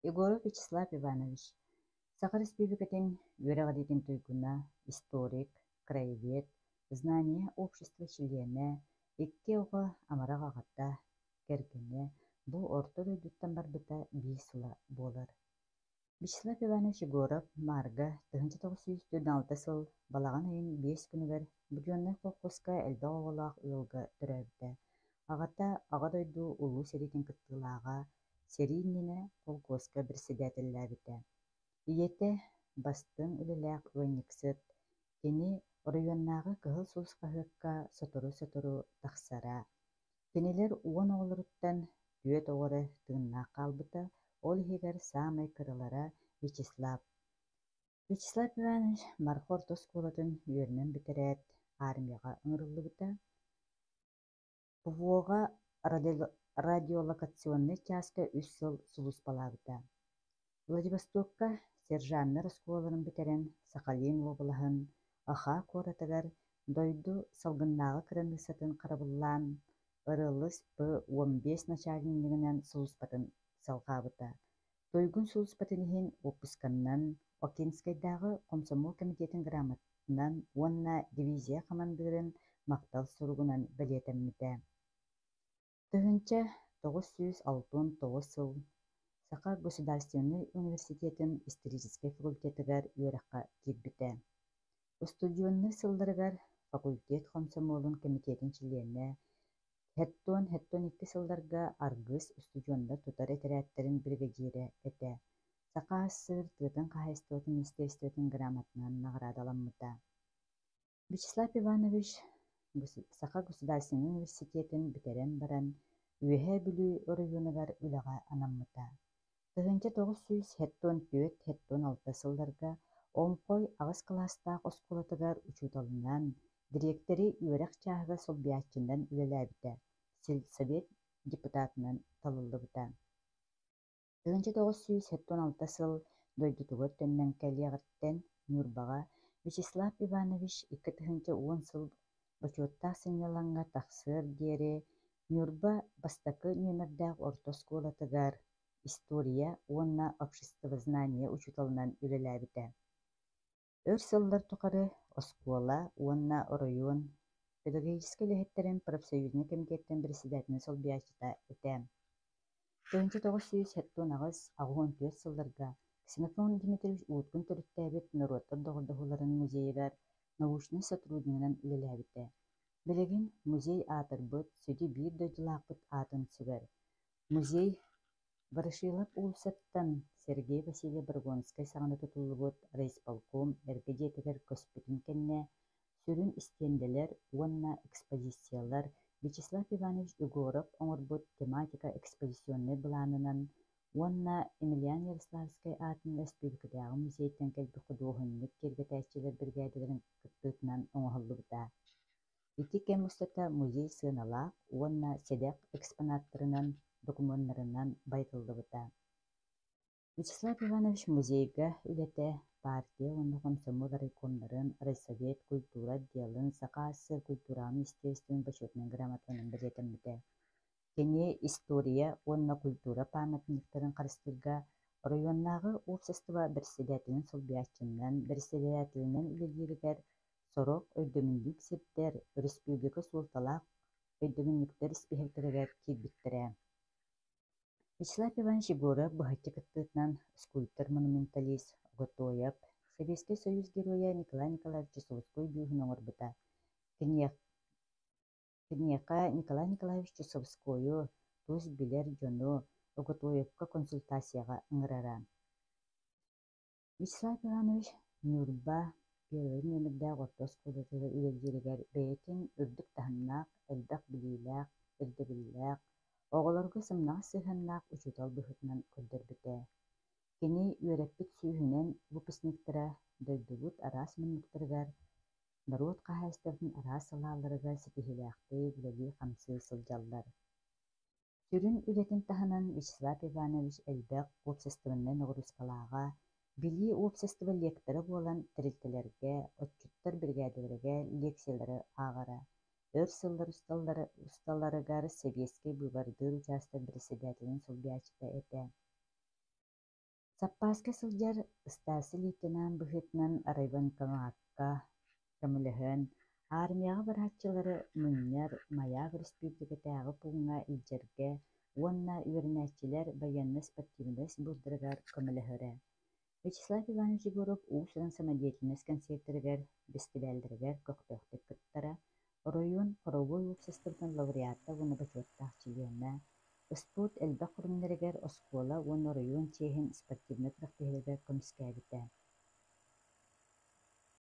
Егоров Вячеслав Иванович, Саха Республикатын үөрэҕириитин туйгуна, историк, краевед, Знание общество чилиэнэ, икки оҕо амарах аҕата, кэргэнэ бу орто дойдуттан барбыта биир сыла буолар. Вячеслав Иванович Егоров Маарга 1946 сыл балаҕан ыйын 5 күнүгэр Буденнай холкуоска элбэх оҕолоох ыалга төрөөбүтэ. Аҕата Аҕа дойду Улуу сэриитин кыттыылааҕа, сэрии иннинэ холкуоска председателлээбитэ. Ийэтэ бастыҥ үлэлээх ыанньыксыт, кини оройуоннааҕы Кыһыл Сулус хаһыакка сотору-сотору тахсара. Кинилэр 10 оҕолоруттан түөрт оҕо эрэ тыыннаах хаалбыта, ол иһигэр саамай кыралара Вячеслав. Вячеслав Иванович Марха орто оскуолатын үөрэнэн бүтэрээт, армияҕа ыҥырыллыбыта. ПВО-ҕа радиолокационнай чааска үс сыл сулууспалаабыта. Владивостокка сержаннар оскуолаларын бүтэрэн Сахалин уобалаһын Аха куоратыгар дойду салгыннааҕы кыраныыссатын харабыллаан РЛС П-15 начальнигынан сулууспатын салҕаабыта. Туйгун сулууспатын иһин уоппусканнан Окинскайдааҕы хомсомуол кэмитиэтин грамотатынан уонна дивизия хамандыырын махтал суругунан бэлиэтэммитэ. 1969 сыл Саха государственнай университетын историческай факультетыгар үөрэххэ киирбитэ. Устудьуоннуур сылларыгар факультет хомсомуолун кэмитиэтин чилиэнэ, 72 сылларга Аргыс устудьуоннар тутар этэрээттэрин биригэдьиирэ этэ. Саха АССР тыатын хаһаайыстыбатын министиэристибэтин грамотатынан наҕараадаламмыта. Вячеслав Иванович Саха государственнай университетын бүтэрэн баран, Үөһээ Бүлүү оройуонугар үлэҕэ анаммыта. 1974-76 сылларга Оҥхой аҕыс кылаастаах оскуолатыгар учууталынан, дириэктэри үөрэх чааһыгар солбуйааччынан үлэлээбитэ, сельсовет депутатынан талыллыбыта. 1976 сыл дойдутугар төннөн кэлиэҕиттэн Ньурбаҕа Вячеслав Иванович 2010 сыл бочуоттаах сынньалаҥҥа тахсыар диэри Ньурба бастакы нүөмэрдээх орто оскуолатыгар история уонна обществознание учууталынан үлэлээбитэ. Өр сыллар тухары оскуола уонна оройуон педагогическай үлэһиттэрин профсоюзнай кэмитиэттэн председателин солбуйааччыта этэ. 1978-84 сылларга Ксенофонт Дмитриевич Уткин төрүттээбит норуоттар доҕордоһууларын музейыгар научнай сотруднигынан үлэлээбитэ. Билигин музей аатырбыт, сүдү биир дойдулаахпыт аатын сүгэр. Музей Ворошилов уулуссаттан Сергей Васильев Борогонскай саҕана тутуллубут райисполком эргэ дьиэтигэр көспүтүн кэннэ сүрүн истиэндэлэр уонна экспозициялар Вячеслав Иванович Егоров оҥорбут тематика экспозиционнай былаанынан уонна Емельян Ярославскай аатынан Өрөспүүбүлүкэтээҕи музейтан кэлбит худуоһунньук киэргэтээччилэр биригээдэлэрин кыттыытынан оҥоһуллубута. Ити кэм устата музей сыаналаах уонна сэдэх экспонаттарынан, докумуоннарынан байытыллыбыта. Вячеслав Иванович музейга үлэтэ партия уонна хомсомуол райкомнарын, райсовет, культура отделын, Саха АССР культураҕа министерствотын бочуотунай грамоталарынан бэлиэтэммитэ. Кини история уонна культура памятниктарын харыстыырга оройуоннааҕы уопсастыба бэрэссэдээтэлин солбуйааччынан, бэрэссэдээтэлинэн үлэлииригэр сорох өйдөбүнньүк сирдэр өрөспүүбүлүкэ суолталаах өйдөбүнньүктэр испииһэктэригэр киирбиттэрэ. Вячеслав Иванович Егоров быһаччы кыттыытынан скульптор-монументалист Готоев, Сэбиэскэй Союз Геройа Николай Николаевич Чусовской бүүһүн оҥорбута. Киниэхэ Николай Николаевич Чусовскойу, тус билэр дьону Оготоевка консультацияҕа ыҥырара. Вячеслав Иванович Ньурба первай нүөмэрдээх орто оскуолатыгар үлэлииригэр бэйэтин үрдүк таһымнаах, элбэх билиилээх, ирдэбиллээх, оҕолорго сымнаҕас сыһыаннаах учуутал быһыытынан көрдөрбүтэ. Кини үөрэппит сүүһүнэн выпускниктара дойдубут араас муннуктарыгар, норуот хаһаайыстыбатын араас салааларыгар ситиһиилээхтик үлэлии-хамсыы сылдьаллар. Сүрүн үлэтин таһынан Вячеслав Иванович элбэх уопсастыбаннай ноҕуруускалааҕа, Билии уопсастыба лектора буолан тэрилтэлэргэ, отчуттар биригээдэлэригэр лекциялары ааҕара. Өр сыллар усталарыгар сэбиэскэй быыбардыыр учаастак бэрэссэдээтэлин солбуйааччыта этэ. Саппааска сылдьар ыстаарсай лейтенант быһыытынан райвоенкомакка көмөлөһөн, армияҕа барааччылары мунньар Маяк өрөспүүбүлүкэтээҕи пууҥҥа илдьэргэ уонна үөрэнээччилэр байыаннай-спортивнай сбордарыгар көмөлөһөрө. Вячеслав Иванович Егоров уус-уран самодеятельность концертэригэр, бэстибээллэригэр көхтөөхтүк кыттара, оройуон хоровой уопсастыбатын лауреата уонна бочуоттаах чилиэнэ, спорт элбэх көрүҥнэригэр оскуола уонна оройуон чиэһин спортивнай күрэхтэһиилэргэ көмүскээбитэ.